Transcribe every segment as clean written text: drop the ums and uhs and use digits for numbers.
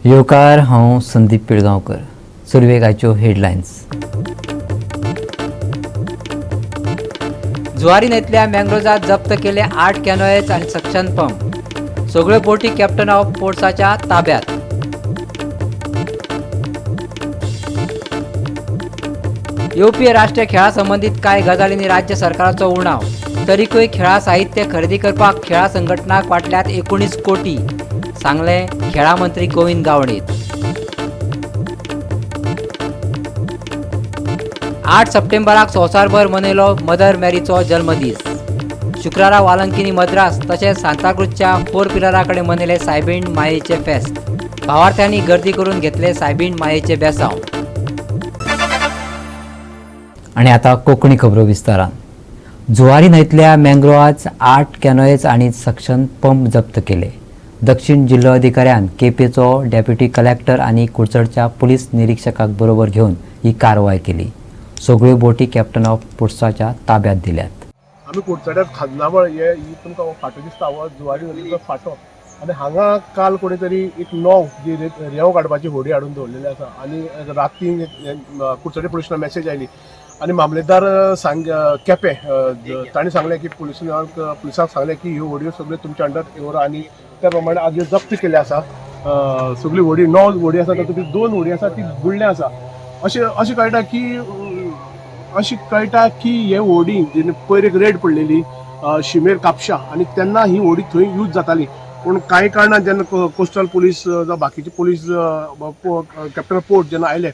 येवकार, हांव संदीप पिळगांवकर. सुरवेक आयच्यो हेडलायन्स. जुवारी न्हंयतल्या मँग्रोजात जप्त केले 8 कॅनोएज आनी सक्शन पंप. सगळ्यो बोटी कॅप्टन ऑफ पोर्ट्साच्या ताब्यात. येवपी राष्ट्रीय खेळा संबंदीत कांय गजालींनी राज्य सरकाराचो उणाव, तरीकूय खेळा साहित्य खरेदी करपाक खेळा संघटनाक वाटल्यात 19 कोटी, सांगले खेळा मंत्री गोविंद गावडे. 8 सप्टेंबराक संवसारभर मनयलो मदर मॅरीचो जल्मदीस. शुक्रारा वालंकिनी मद्रास तशेंच सांताक्रूजच्या 4 पिलरा कडेन मनयले सायबीण मायेचे फेस्त. भावार्थ्यांनी गर्दी करून घेतले सायबीण मायेचे बेसांव. आनी आतां कोंकणी खबरो विस्तारान. जुवारी न्हंयतल्या मँग्रोवाज 8 कॅनोएज आनी सक्शन पंप जप्त केले. दक्षिण जिल्लो अधिकाऱ्यान केपेचो डेप्युटी कलेक्टर आनी कुडचडच्या पुलीस निरीक्षकाक बरोबर घेवन ही कारवाय केली. सगळ्यो बोटी कॅप्टन ऑफ पोर्ट्साच्या ताब्यात दिल्यात. आमी कुडचड्यार खाजनावळ हे ही तुमकां फाटो दिसता हो जुवारी नदीचो फाटो आनी हांगा काल कोणी तरी एक 9 जी रेंव काडपाची होडी हाडून दवरलेली आसा आनी राती कुडचडे पुलिसांक मॅसेज आयली आनी मामलेदार सांग केपें तांणी सांगलें की पुलिसांक सांगलें की ह्यो होडयो सगळ्यो तुमच्या अंडर दवरा आनी त्या प्रमाणे आज ह्यो जप्त केल्यो आसा. सगळी होडी 9 होडी आसा, तातूंत 2 होडी आसा ती बुडल्या आसा. अशें अशें कळटा की अशें कळटा की हे होडी जेन्ना पयर एक रेड पडलेली शिमेर कापशा आनी तेन्ना ही होडी थंय यूज जाताली, पूण कांय कारणान जेन्ना कोस्टल पुलीस जावं बाकीचे पुलीस कॅप्टन पोर्ट जेन्ना आयले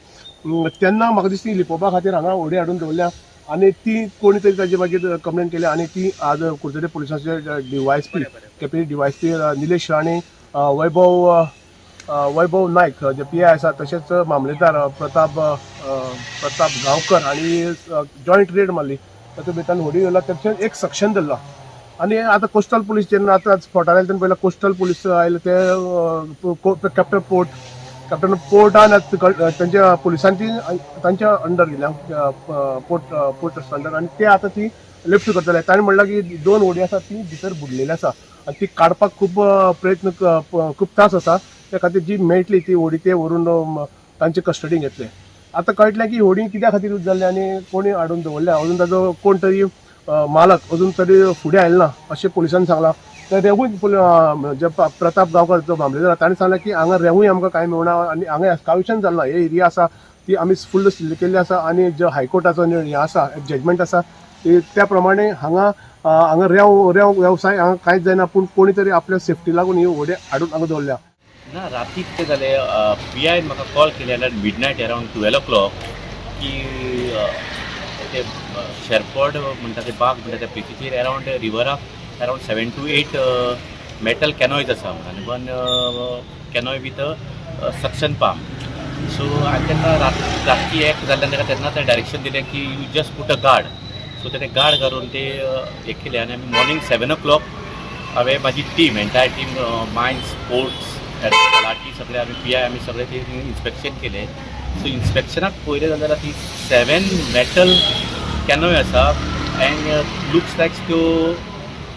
तेन्ना म्हाका दिसता ती लिपोवपा खातीर हांगा होडी हाडून दवरल्या आनी ती कोणी तरी ताजे मागीर कंप्लेन केल्या आनी ती आज कुडचडे पुलिसांचे डीवायएसपी केपें डीवायएसपी निलेश राणे, वैभव वैभव नायक जे पी I आसा, तशेंच मामलेदार प्रताप प्रताप गांवकर हांणी जॉयंट रेड मारली. तातूंत भितर होडी येयला, तशेंच एक सक्शन धरला आनी आतां कोस्टल पुलीस जेन्ना आतां स्पॉटार आयले तेन्ना पयलीं कोस्टल पुलीस आयले ते कॅप्टन पोर्ट कॅप्टन पोर्टान तांच्या पुलिसांची तांच्या अंडर गेल्या पोर्ट पोर्ट अंडर आनी ते आतां ती लिफ्ट करतले. ताणें म्हणलां की 2 होडी आसा ती भितर बुडलेली आसा आनी ती काडपाक खूब प्रयत्न खूब त्रास आसा, त्या खातीर जी मेळटली ती होडी ते व्हरून तांचे कस्टडीन घेतले. आतां कळटलें की होडी कित्या खातीर यूज जाल्ली आनी कोणी हाडून दवरल्या, अजून ताजो कोण तरी मालक अजून तरी फुडें आयलो ना अशें पुलिसांनी सांगलां. तर रेंवूय जे प्रताप गांवकर जो मामलेदार ताणें सांगलें की हांगा रेंवूय आमकां कांय मेळना आनी हांगा एस्कावेशन जालां, हे एरिया आसा ती आमी फुल्ल सील केल्ली आसा आनी जो हायकोर्टाचो हें आसा जजमेंट आसा ती त्या प्रमाणे हांगा हांगा रेंव रेंव वेवसाय हांगा कांयच जायना, पूण कोणी तरी आपल्या सेफ्टी लागून ही होडी हाडून हांगा दवरल्या. ना, राती कितें जालें, पी आयन म्हाका कॉल केले जाल्यार midnight around 12 o'clock की ते शेरफोर्ड म्हणटा ते बाग म्हणटा त्या प्लेसीचेर around रिवराक around 7 to 8 metal canoes आसा आनी one canoe with suction pump. So आनी तेन्ना रातची 1 जाल्ल्यान ताका तेन्ना तें डायरेक्शन दिलें की you just put a guard. So तेणें गार्ड घालून ते हें केलें आनी आमी मॉर्निंग 7 ओ क्लॉक हांवें म्हाजी team, entire team, mines, ports, talathi सगळे आमी, पी I, आमी सगळे ते इन्स्पेक्शन केलें. सो इन्स्पेक्शनाक पळयलें जाल्यार ती 7 मेटल कॅनोय आसा एंड लुक्स लायक त्यो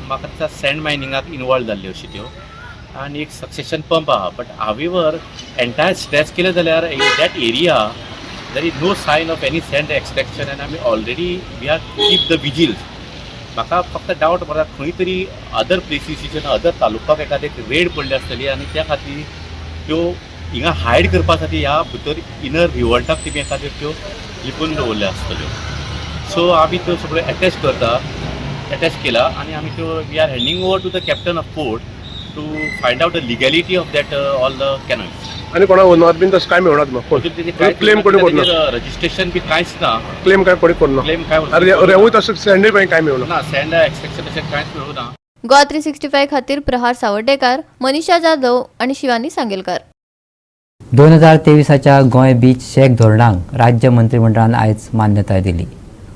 म्हाका दिसता सँड मायनिंगाक इनवॉल्व जाल्ल्यो अश्यो त्यो आनी एक सक्सेशन पंप आहा. बट हावेवर एंटायर स्ट्रेच केलें जाल्यार in that area there is no sign of any sand extraction आनी आमी already we are keep the vigils. म्हाका फक्त डावट पडटा खंय तरी अदर प्लेसीसीच्यान अदर तालुकाक एखादे रेड पडली आसतली आनी त्या खातीर त्यो हिंगा हायड करपा खातीर ह्या भितर इनर रिवॉल्टाक तेमी एखाद्यो त्यो लिपून दवरल्यो आसतल्यो. सो आमी त्यो सगळ्यो एटॅच करता, एटॅच केला आनी आमी त्यो we are handing over to the captain of port to find out the legality of that all the canoes. आनी कोणा ओनर बीन तशें कांय मेळना कोण क्लेम कोणी करना? रजिस्ट्रेशन बी कांयच ना. क्लेम काय कोणी करना? क्लेम काय अरे रेंवूय तशें सँडूय बी कांय मेळना. ना, सँड एक्सट्रॅक्शन तशें कांयच मेळूना. गोवा 365 खातीर प्रहार सावर्डेकार, मनीषा जाधव आणि शिवानी सांगेलकर. 2023च्या गोंय बीच शॅक धोरणाक राज्य मंत्रिमंडळान आयज मान्यताय दिली.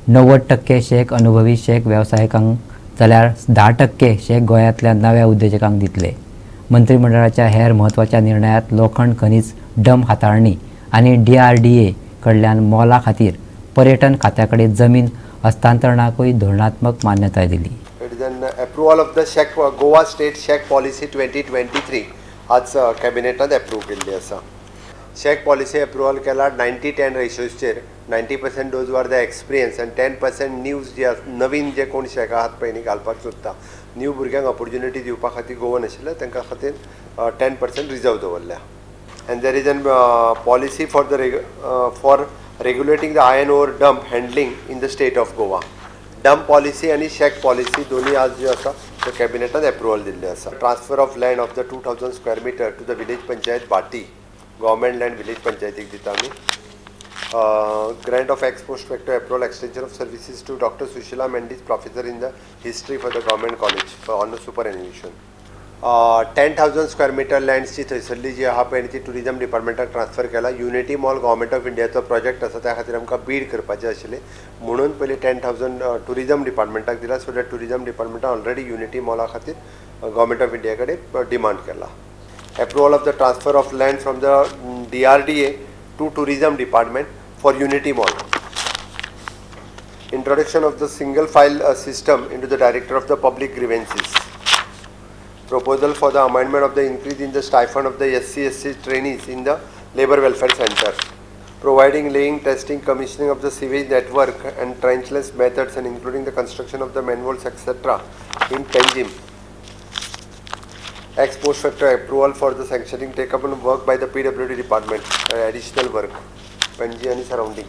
90% शॅक अनुभवी शॅक वेवसायिकांक जाल्यार 10% शॅक गोंयांतल्या नव्या उद्देजकांक दितले. मंत्रिमंडळाच्या हेर म्हत्वाच्या निर्णयांत लोखण खनीज डंप हाताळणी आनी डीआरडीए कडल्यान मोला खातीर पर्यटन खात्या कडेन जमीन हस्तांतरणाकूय धोरणात्मक मान्यताय दिली. It is an approval of the Shack, Goa State Shack Policy 2023. आज कॅबिनेटान एप्रूव केल्ली आसा. शॅक पॉलिसी एप्रुवल केला 90-10 रेशोचेर. 90% those are the experience आनी 10% न्यू जे नवीन जे कोण शॅक आहात पळय न्ही घालपाक सोदता, न्यू भुरग्यांक ऑपॉर्च्युनिटी दिवपा खातीर गोवन आशिल्ले तांकां खातीर 10% रिजर्व दवरल्या. And there is an policy for regulating the iron ore dump handling in the state of Goa. Dump policy आनी शॅक पॉलिसी दोन्ही आज ज्यो आसा त्यो कॅबिनेटान एप्रुवल दिल्ले आसा. Transfer of land of the 2000 square meter to the village panchayat Bhati, government land village पंचायतीक दिता आमी. Grant of ex post facto approval extension of services to Doctor Sushila Mendis, professor in the history for the government college for on superannuation. 10,000 square meter लँड्सची थंयसरली जी आहा पळय ती tourism डिपार्टमेंटाक transfer केला. Unity mall government of इंडियाचो project आसा, त्या खातीर आमकां बीड करपाचें आशिल्लें म्हणून पयलीं 10,000 टुरिजम डिपार्टमेंटाक दिला, सो that tourism डिपार्टमेंटान ऑलरेडी युनिटी मॉला खातीर गव्हर्मेंट ऑफ इंडिया कडेन डिमांड केला. Approval of the transfer of land from the DRDA to tourism department for Unity Mall. Introduction of the single file system into the Director of the Public Grievances. Proposal for the amendment of the increase in the stipend of the SC ST trainees in the Labor Welfare Center. Providing laying, testing, commissioning of the sewage network and trenchless methods and including the construction of the manholes, etc. in Panjim. Ex post facto approval for the sanctioning take up on work by the PWD department, additional work, Panjim and surrounding.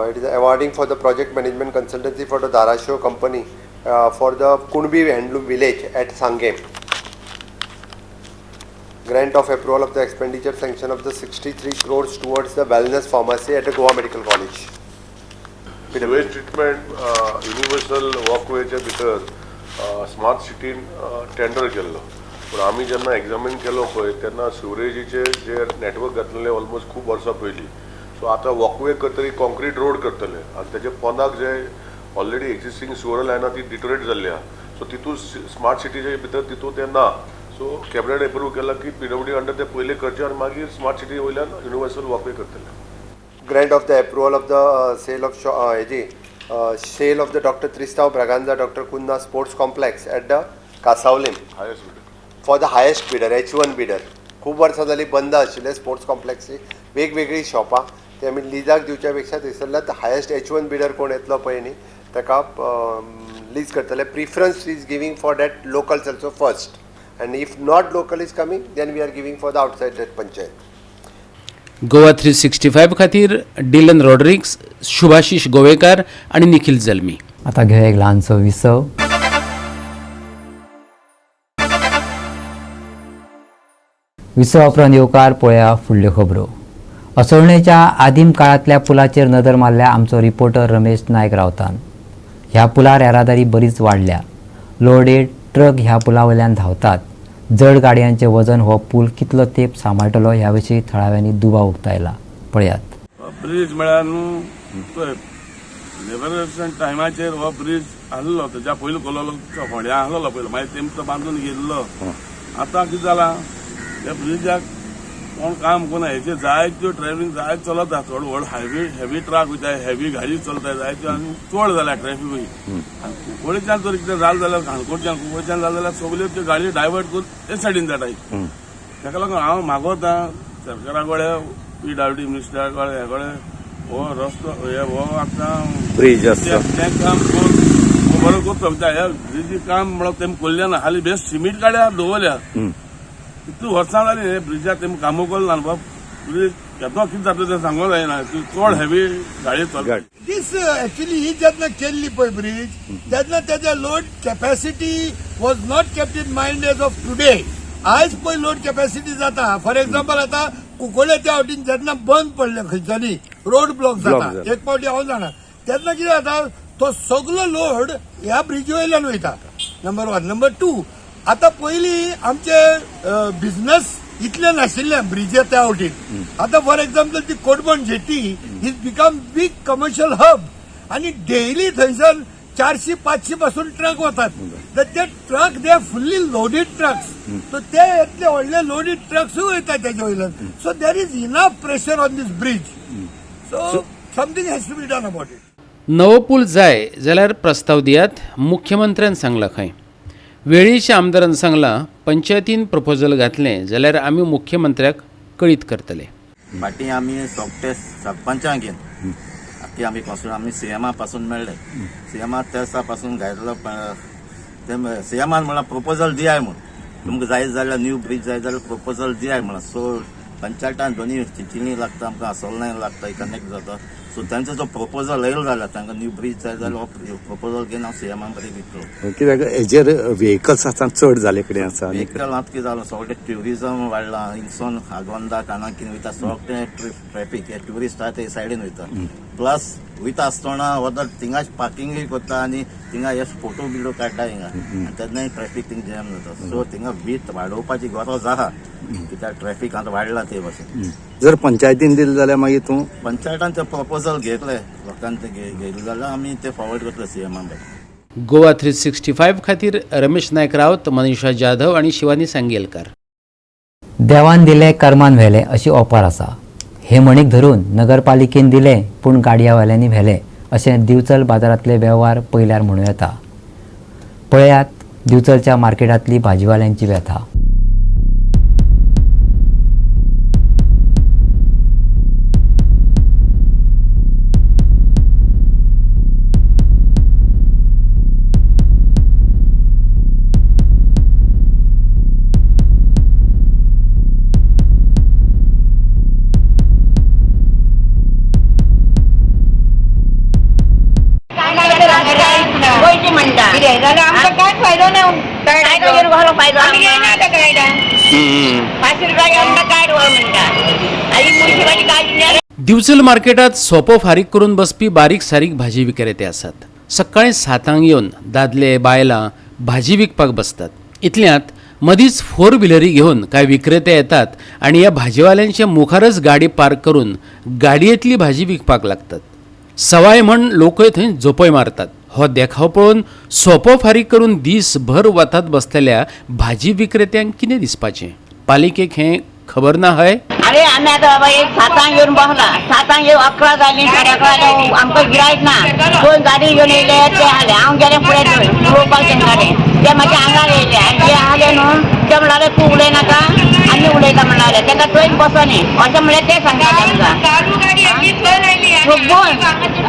It is awarding for the project management consultancy for the Dharashiv company for the Kunbi Handloom village at Sangem. Grant of approval of the expenditure sanction of the 63 crores towards the wellness pharmacy at the Goa Medical College. Sewage treatment universal वॉकवेच्या भितर smart सिटीन tender केल्लो, पूण आमी जेन्ना examine केलो पळय तेन्ना सिवरेजीचे जे network घातलेले ऑलमोस्ट खूब वर्सां पयलीं. सो आतां वॉकवे करतरी कॉन्क्रीट रोड करतले आनी तेजे पोंदाक जे ऑलरेडी एक्झिस्टींग सिवर लायन आहा ती डिटोरेट जाल्ली आहा. सो तितून स्मार्ट सिटीच्या भितर तितून तें ना. सो कॅबिनेट एप्रूव केला की पीडब्ल्यूडी अंडर ते पयलें करचें आनी मागीर स्मार्ट सिटी वयल्यान युनिवर्सल वॉकवे करतले. Grant of the approval of the sale of हेजी sale of the Dr. Tristao Braganza Dr. Cunha Sports Complex at the Cansaulim highest bidder. For the highest bidder, H1 bidder. खूब वर्सां जालीं बंद आशिल्लें sports कॉम्प्लेक्सी वेगवेगळीं शॉपां, ते आमी लिजाक दिवच्या पेक्षा थंयसरल्यार हायेस्ट H1 bidder कोण येतलो पळय न्ही ताका लीज करतले. Preference is giving for that locals also first, and if not local is coming, then we are giving for the outside that panchayat. Goa 365 खातीर डिलन रॉड्रिक्स, शुभाशीष गोवेकार आनी निखिल जल्मी. आता घेऊया एक ल्हानसो विसव. विसवा उपरांत येवकार. पळया फुडल्यो खबरो. असोळणेच्या आदीम काळांतल्या पुलाचेर नदर मारल्या आमचो रिपोर्टर रमेश नायक रावतान. ह्या पुलार येरादारी बरीच वाडल्या. लोडेड ट्रक ह्या पुला वयल्यान धांवतात. जड गाडयांचें वजन हो पूल कितलो तेंप सांबाळटलो ह्या विशीं थळाव्यांनी दुबाव उक्तायला. पळयात. ब्रीज म्हळ्यार न्हू पळय, लिबरेशन टायमाचेर हो ब्रीज आहलो. तेज्या पयलीं कोल्लो फोंड्या आहलोलो पयलो, मागीर तेमचो बांदून घेयल्लो. आतां कितें जालां, त्या ब्रिजाक कोण काम करना. हेचे जायत्यो ट्रॅफीक जायत चलता. चड व्हड हायवे हेवी ट्रक वयता, हेवी गाडी चलता जायत्यो आनी चड जाल्या ट्रॅफिकूय. आनी कुंकळीच्यान जर कितें जालें जाल्यार, काणकोणच्यान कुंकळीच्यान जालें जाल्यार सगल्यो त्यो गाडयो डायवर्ट करून ते सायडीन जाताय. ताका लागून हांव मागोता सरकारा कडेन, पीडब्ल्यूडी मिनिस्टरा कडेन, हे कडेन, हो रस्तो हे हो आतां ब्रिज आसता. तें काम करून बरो करतो. कित्याक हे ब्रिजी काम म्हणून तेमी कोल्ले ना. हालीं बेस्ट सिमीट काड्या दवरल्या. कितली वर्सां जालीं हे ब्रिजाक तेमी कामूय केलें ना. बाब ब्रीज केदो कितें जातलें तें सांगूंक जायना. चड हेवी गाडी चलता. दीस ऍक्च्युली ही जेन्ना केल्ली पळय ब्रीज तेन्ना तेजे load capacity was not kept in mind as of today. आयज पळय लोड कॅपॅसिटी जाता. फॉर एक्झाम्पल, आतां कुंकळ्ळे त्या वटेन जेन्ना बंद पडले खंयच्यानी रोड ब्लॉक जाता एक फावटी, हांव जाणा, तेन्ना कितें जाता, तो सगलो लोड ह्या ब्रिजी वयल्यान वयता. Number one. नंबर टू, आतां पयलीं आमचे बिझनस इतले नाशिल्ले ब्रिजे त्या वटेन. आतां फॉर एक्झाम्पल ती कोटबण jetty is become big commercial hub आणि डेली थंयसर 400-500 पासून ट्रक वतात. तर ते truck, they fully loaded trucks, तर ते इतले व्हडले लोडेड ट्रक्सूय वयतात तेजे वयल्यान. So there is enough pressure on this bridge, so something has to be done about it. नवो पूल जाय जाल्यार प्रस्ताव दियात, मुख्यमंत्र्यान सांगलां खंय. वेळीच्या आमदारान सांगलां. पंचायतीन प्रपोजल घातलें जाल्यार आमी मुख्यमंत्र्याक कळीत करतले. फाटीं आमी सोगटे सरपंचांक घेवन आतां आमी कॉन्स्टिट्युएंट आमी सीएमा पासून मेळ्ळे. सीएमा तेसा पासून घातलो ते सीएमान म्हणलां प्रपोजल दियाय म्हूण, तुमकां जाय जाल्यार न्यू ब्रीज जाय जाल्यार प्रपोजल दियाय म्हणलां. सो पंचायतान दोनी चिंचिणी लागता आमकां, असोलनाय लागता, कनेक्ट जाता. सो तांचो जो प्रपोजल येयलो जाल्यार तांकां न्यू ब्रीज जाय जाल्यार हो प्रपोजल घेवन हांव सीएमा बरें दितलो. कित्याक हेजेर व्हेकल्स आतां चड जाले कडेन आसा, व्हेकल आतां कितें जालां सगळें ट्युरिजम वाडलां, हिंगसून आगोंदा कानाकीन वयता सगळें ट्रॅफीक हे ट्युरिस्ट आहा ते सायडीन वयता. प्लस वयता आसतना वदर थिंगाच पार्किंगूय करता आनी थिंगा हे फोटो बिटो काडटा हिंगा आनी तेन्नाय ट्रॅफीक थिंग जॅम जाता. सो थिंगा वीत वाडोवपाची गरज आहा कित्याक ट्रॅफीक आतां वाडलां ते भाशेन. जर पंचायतीन दिलें जाल्यार मागीर तूं पंचायतान ते प्रपोजल घेतले लोकांनी ते घेतले जाल्यार आमी ते फॉरवर्ड करतले सीएमा कडेन. गोवा 365 खातीर रमेश नायक रावत, मनीषा जाधव आनी शिवानी सांगेलकार. देवान दिले कर्मान व्हेले अशी ओपार आसा. हे म्हणीक धरून नगरपालिकेन दिले पूण गाडयावाल्यांनी व्हेले अशें दिवचल बाजारांतले वेव्हार पळयल्यार म्हणूं येता. पळयात दिवचलच्या मार्केटांतली भाजीवाल्यांची व्यथा. दिवचल मार्केटात सोपो फारीक करून बसपी बारीक सारीक भाजी विक्रेते आसात. सकाळी 7 येवन दादले बायलां भाजी विकपाक बसतात. इतल्यांत मदींच फोर व्हिलरी घेवन कांय विक्रेते येतात आनी ह्या भाजीवाल्यांच्या मुखारच गाडी पार्क करून गाडयेंतली भाजी विकपाक लागतात. सवाय म्हण लोकय थंय झोपय मारतात. हो देखाव पळोवन सोपो फारीक करून दीसभर वतात बसलेल्या भाजी विक्रेत्यांक कितें दिसपाचें? पालिकेक हें खबर ना हय? अरे आमी आतां बाबा एक 7 येवन बसला, 7 येवन 11 जालीं, 11:30 जालीं, आमकां गिरायक ना. दोन गाडी घेवन येयले ते आले, हांव गेलें फुडें उलोवपाक तेंकां कडेन, ते मागीर हांगा येयले आनी ते आले न्हू ते म्हणटाले तूं उलयनाका आमी उलयता म्हणटाले, तेंकां थंयच बसोनी अशें म्हणल्यार ते सांगता तेंकां.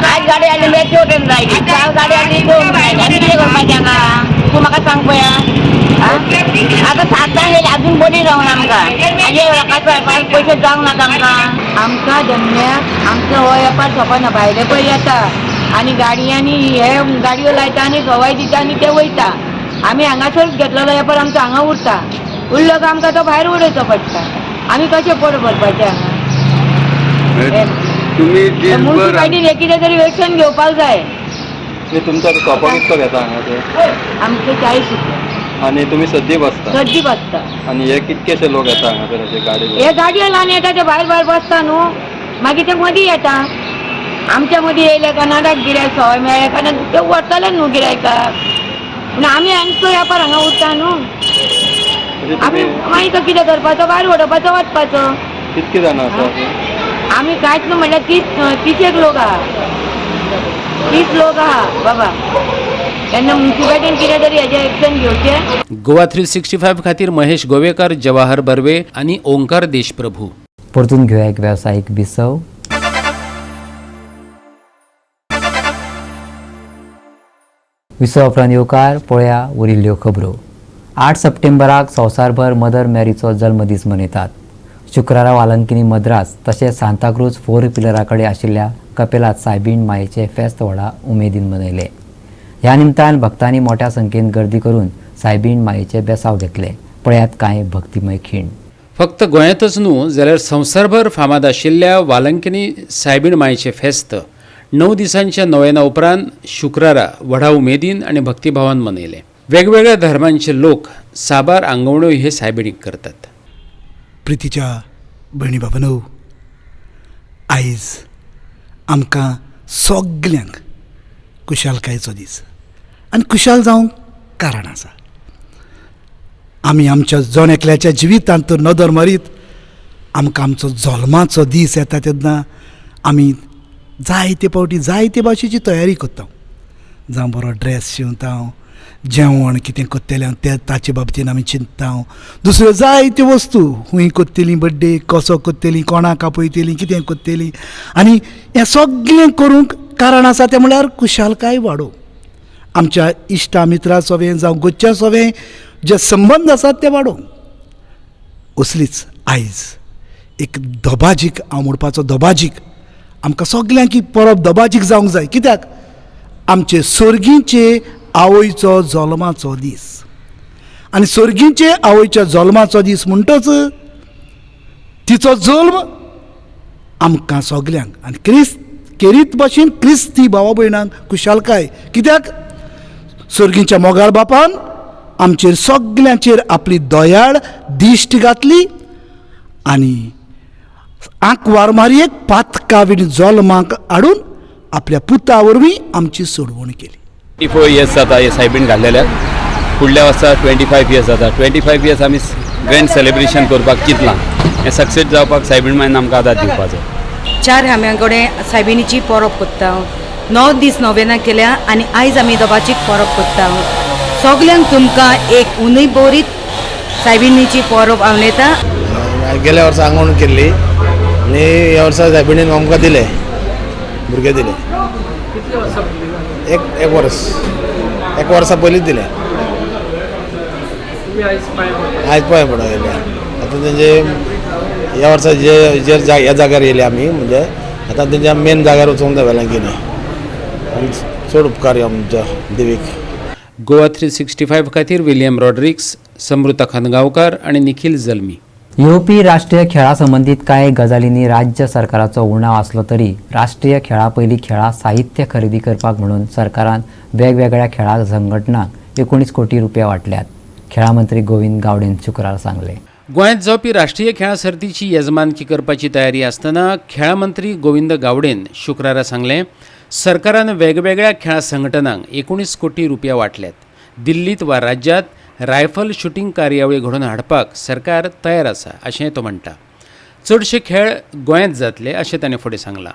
आयज गाडी आयली म्हणल्यार त्यो वटेन आयली, काल गाडी आयली त्यो वटेन आयली, आनी कितें करपाचें हांगा तूं म्हाका सांग पळया. आतां 7 येयली अजून बरी जावना आमकां, आनी पयशे जावंक नाका आमकां. आमकां धंद्याक आमचो हो वेपार सोंपना, भायले पयर येता आनी गाडयांनी हे गाडयो लायता आनी सवाय दिता आनी ते वयता. आमी हांगासरच घेतलेलो वेपार आमचो हांगा उरता, उरलो काय आमकां तो भायर उडोवचो पडटा. आमी कशें पोट भरपाचें हांगा? मुन्सिपाल्टीन एक कितें तरी एक्शन घेवपाक जाय. तुमचो सोपो कितको घेता हांगा? आमचे 40 रुपया. आनी तुमी सद्दी बसता? सद्दी बसता. आनी हे कितकेशे लोक येता हांगासर अशे गाडी? हे गाडयो लावन येता ते भायर भायर बसता न्हू, मागीर ते मदीं येता. आमच्या मदीं येयले काय नाटाक गिरायक सवाय मेळ्ळे काय ते व्हरतले न्हू गिरायकाक, पूण आमी आमचो वेपार हांगा उरता न्हू. आमी मागीर तो कितें करपाचो, भायर उडोवपाचो वचपाचो. कितके जाणां आसा? आमी कांयच न्हू म्हणल्यार 30 लोक आहा, 30 लोक आहा बाबा. तेन्ना मुन्सिपाल्टीन कितें तरी हेजें एक्शन घेवचें. गोवा 365 खातीर महेश गोवेकर, जवाहर बर्वे आनी ओंकार देशप्रभू. परतून घेवया एक वेवसायीक विसव. विसव उपरांत येवकार पळया उरिल्ल्यो खबरो. 8 सप्टेंबराक संवसारभर मदर मॅरीचो जल्मदीस मनयतात. शुक्रारा वालंकिनी मद्रास तशेंच सांताक्रूज 4 पिलरा कडेन आशिल्ल्या कपेलांत सायबीण मायेचें फेस्त व्हडा उमेदीन मनयलें. ह्या निमतान भक्तांनी मोठ्या संख्येन गर्दी करून सायबीण मायेचे बेसाव घेतले. पळयात कांय भक्तिमय खीण. फक्त गोंयांतच न्हू जाल्यार संवसारभर फामाद आशिल्ल्या वालंकिनी सायबीण मायेचें फेस्त 9 दिसांच्या नोवेना उपरांत शुक्रारा व्हडा उमेदीन आनी भक्तिभावान मनयलें. वेगवेगळ्या धर्मांचे लोक साबार आंगवण्यो हे सायबिणीक करतात. प्रितीच्या भयणी बाबांनो, आयज आमकां सगल्यांक खुशालकायेचो दीस आनी खुशाल जावंक कारण आसा. आमी आमच्या जण एकल्याच्या जिवितांत नदर मारीत आमकां आमचो जल्माचो दीस येता तेन्ना आमी जायते फावटी जायते भाशेची तयारी करता. जावं बरो ड्रेस शिंवता, जेवण कितें करतलें तें ताचे बाबतीन आमी चिंतता. दुसऱ्यो जायत्यो वस्तू खूंय करतलीं बड्डे, कसो करतलीं, कोणाक आपयतलीं, कितें करतलीं. आनी हें सगळें करूंक कारण आसा तें म्हळ्यार खुशालकाय वाडोवंक. आमच्या इश्टा मित्रा सोवें जावं गोच्या सोवें जे संबंद आसात ते वाडोवंक. असलीच आयज एक दबाजीक, हांव म्हणपाचो दबाजीक, आमकां सगल्यांक ही परब दबाजीक जावंक जाय. कित्याक आमचे सर्गीचे आवयचो जल्माचो दीस, आनी सर्गीचे आवयच्या जल्माचो दीस म्हणटच तिचो जल्म आमकां सगल्यांक आनी क्रिस्त केरीत भाशेन क्रिस्ती भावा भयणांक खुशालकाय. कित्याक सर्गीच्या मोगाळ बापान आमचेर सगल्यांचेर आपली दयाळ दिश्ट घातली आनी आंकवार मारयेक पातका विण जल्माक हाडून आपल्या पुता वरवीं आमची सोडवण केली. 24 इयर्स जाता हे सायबीण घाल्लेल्याक. फुडल्या वर्सा 25 इयर्स जाता. 25 इयर्स आमी ग्रँड सेलिब्रेशन करपाक चिंतलां. हें सक्सेस जावपाक सायबीण मायन आमकां आदार दिवपाचो. 4 खांब्यां कडेन सायबिणीची परब करता. 9 दीस नोवेना केल्या आनी आयज आमी दबाजीक परब करता. सगल्यांक तुमकां एक उनय बोरीत सायबिणीची परब आवलेता. गेल्या वर्सा आंगवण केल्ली आनी ह्या वर्सा सायबिणीन आमकां दिले, भुरगे दिले. एक वर्स, एक वर्सा पयलींच दिले. आयज पांय पडूंक येयले. आतां तेंचे ह्या वर्सा जे जे ह्या जाग्यार येयले आमी, म्हणजे आतां तेंच्या मेन जाग्यार वचूंक जाय वेलांकीनी. आनी चड उपकार आमच्या देवीक. गोवा 365 खातीर विलियम रॉड्रिक्स, समृता खनगांवकार आनी निखिल जल्मी. येवपी राष्ट्रीय खेळा संबंदीत कांय गजालींनी राज्य सरकाराचो उणाव आसलो तरी राष्ट्रीय खेळा पयलीं खेळा साहित्य खरेदी करपाक म्हणून सरकारान वेगवेगळ्या खेळा संघटनांक 19 कोटी रुपया वाटल्यात. खेळा मंत्री गोविंद गावडेन शुक्रार सांगले. गोंयांत जावपी राष्ट्रीय खेळां सर्तीची येजमानकी करपाची तयारी आसतना खेळा मंत्री गोविंद गावडेन शुक्रारा सांगलें, सरकारान वेगवेगळ्या खेळां संघटनांक 19 कोटी रुपया वाटल्यात. दिल्लीत वा राज्यांत रायफल शुटींग कार्यावळी घडोवन हाडपाक सरकार तयार आसा अशें तो म्हणटा. चडशे खेळ गोंयांत जातले अशें ताणें फुडें सांगलां.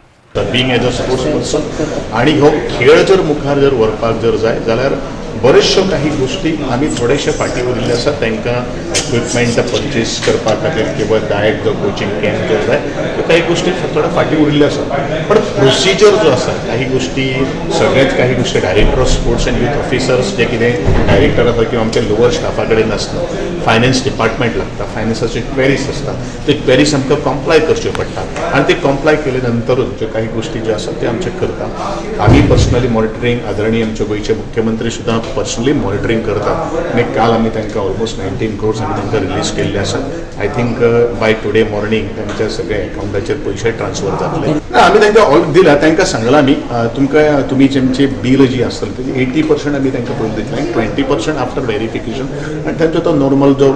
Being as a sports person आनी हो खेळ जर मुखार जर व्हरपाक जर जाय जाल्यार बऱ्योचश्यो काही गोष्टी आमी थोडेशे फाटीं उरिल्ले आसात. तांकां इक्विपमेंट परचेस करपा खातीर किंवा डायट जो कोचिंग कॅम्प जर जाय त्यो काही गोष्टी थोड्यो फाटीं उरिल्ल्यो आसात. पण प्रोसिजर जो आसा काही गोष्टी सगळ्याच काही गोष्टी director of sports and youth officers जे कितें डायरेक्टर आसा किंवा आमच्या लोअर स्टाफा कडेन आसना. फायनान्स डिपार्टमेंट लागता, फायनान्साच्यो क्वेरीज आसता, ते क्वेरीज आमकां कॉम्प्लाय करच्यो पडटा आनी ते कॉम्प्लाय केले नंतरूच ज्यो काही गोष्टी ज्यो आसात त्यो आमचे करता. आमी पर्सनली मॉनिटरींग, आदरणीय आमचे गोंयचे मुख्यमंत्री सुद्दां पर्सनली मॉनिटरींग करतात आनी काल आमी तांकां ऑलमोस्ट 19 crores आमी तांकां रिलीज केल्ले आसात. I think by today morning तांच्या सगळ्या अकावंटाचेर पयशे ट्रान्सफर जातले. ना, आमी तांकां ऑल दिला, तांकां सांगलां आमी तुमकां तुमी जेमची बील जी आसतली तेजी 80% आमी तांकां पयलीं दितले आनी 20% आफ्टर वेरिफिकेशन आनी तांचो तो नॉर्मल जो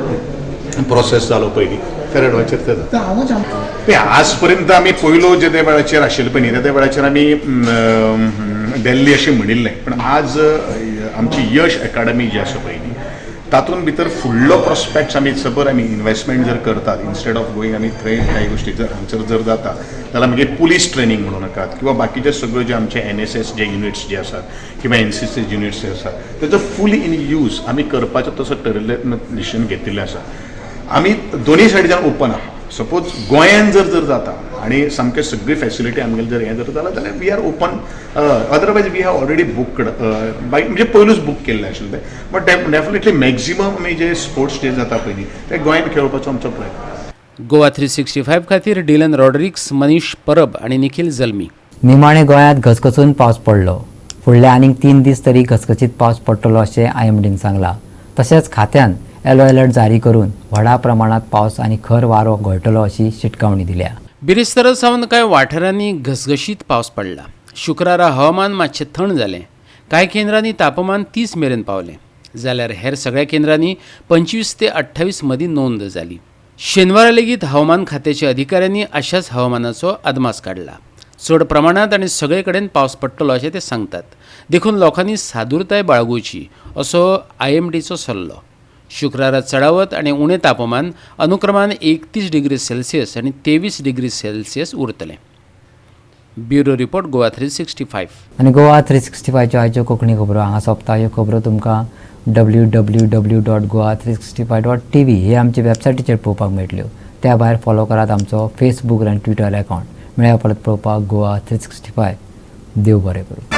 प्रोसेस जालो पयलीं त्या रेडवाचेर ते जाता. आज पर्यंत आमी पयलो जे त्या वेळाचेर आशिल्ले पळय न्ही त्या वेळाचेर आमी दिल्ली अशें म्हणिल्लें, पण आज आमची यश एकाडमी जी आसा पळय न्ही तातूंत भितर फुडलो प्रोस्पेक्ट्स आमी सपोज आमी इन्वेस्टमेंट जर करतात इन्स्टेड ऑफ गोईंग आमी थंय काही गोष्टी जर हांगसर जर जाता जाल्यार मागीर पुलीस ट्रेनींग म्हणू नाकात किंवा बाकीचे सगळ्यो जे आमचे NSS जे युनिट्स जे आसात किंवा NCC units जे आसात तेजो फुली इन यूज आमी करपाचो तसो ठरिल्लें डिसिजन घेतिल्लें आसा. आमी दोनूय सायडीच्यान ओपन आहा. सपोज गोंयान जर जर जाता आनी सामकें सगळी फेसिलिटी आमगेली जर हें जर जालां जाल्यार we are open, otherwise we have already booked by म्हणजे पयलूच बूक केल्लें आशिल्लें तें. बट डेफिनेटली मॅक्झिमम आमी जे स्पोर्ट्स डे जाता पयलीं ते गोंयान खेळोवपाचो आमचो प्रयत्न. गोवा 365 खातीर डिलन रॉड्रिक्स, मनीष परब आनी निखिल जल्मी. निमाणे गोंयांत घसघसून पावस पडलो. फुडले आनीक 3 दीस तरी घसघशीत पावस पडटलो अशें IMDन सांगलां. तशेंच खात्यान येलो अलर्ट जारी करून व्हडा प्रमाणात पावस आनी खर वारो घोळटलो अशी शिटकावणी दिल्या. बिरेस्तारा सावन कांय वाठारांनी घसघशीत पावस पडला. शुक्रारा हवामान मातशें थंड जालें. कांय केंद्रांनी तापमान 30 मेरेन पावलें जाल्यार हेर सगळ्या केंद्रांनी 25 ते 28 मदीं नोंद जाली. शेनवारा लेगीत हवामान खात्याच्या अधिकाऱ्यांनी अशाच हवामानाचो अदमास काडला. चड प्रमाणांत आनी सगळे कडेन पावस पडटलो अशें ते सांगतात. देखून लोकांनी सादुरताय बाळगुची असो IMDचो सल्लो. शुक्रारा चडावत आनी उणें तापमान अनुक्रमान 31 डिग्री सेल्सियस आनी 23 डिग्री सेल्सियस उरतलें. Bureau report, Goa 365. आनी गोवा 365च्यो आयच्यो कोंकणी खबरो हांगा सोंपता. ह्यो खबरो तुमकां www.goa365.tv हे आमचे वेबसायटीचेर पळोवपाक मेळटल्यो. त्या भायर फॉलो करात आमचो फेसबूक आनी ट्विटर अकावंट. मेळया परत पळोवपाक गोवा 365. देव बरें करूं.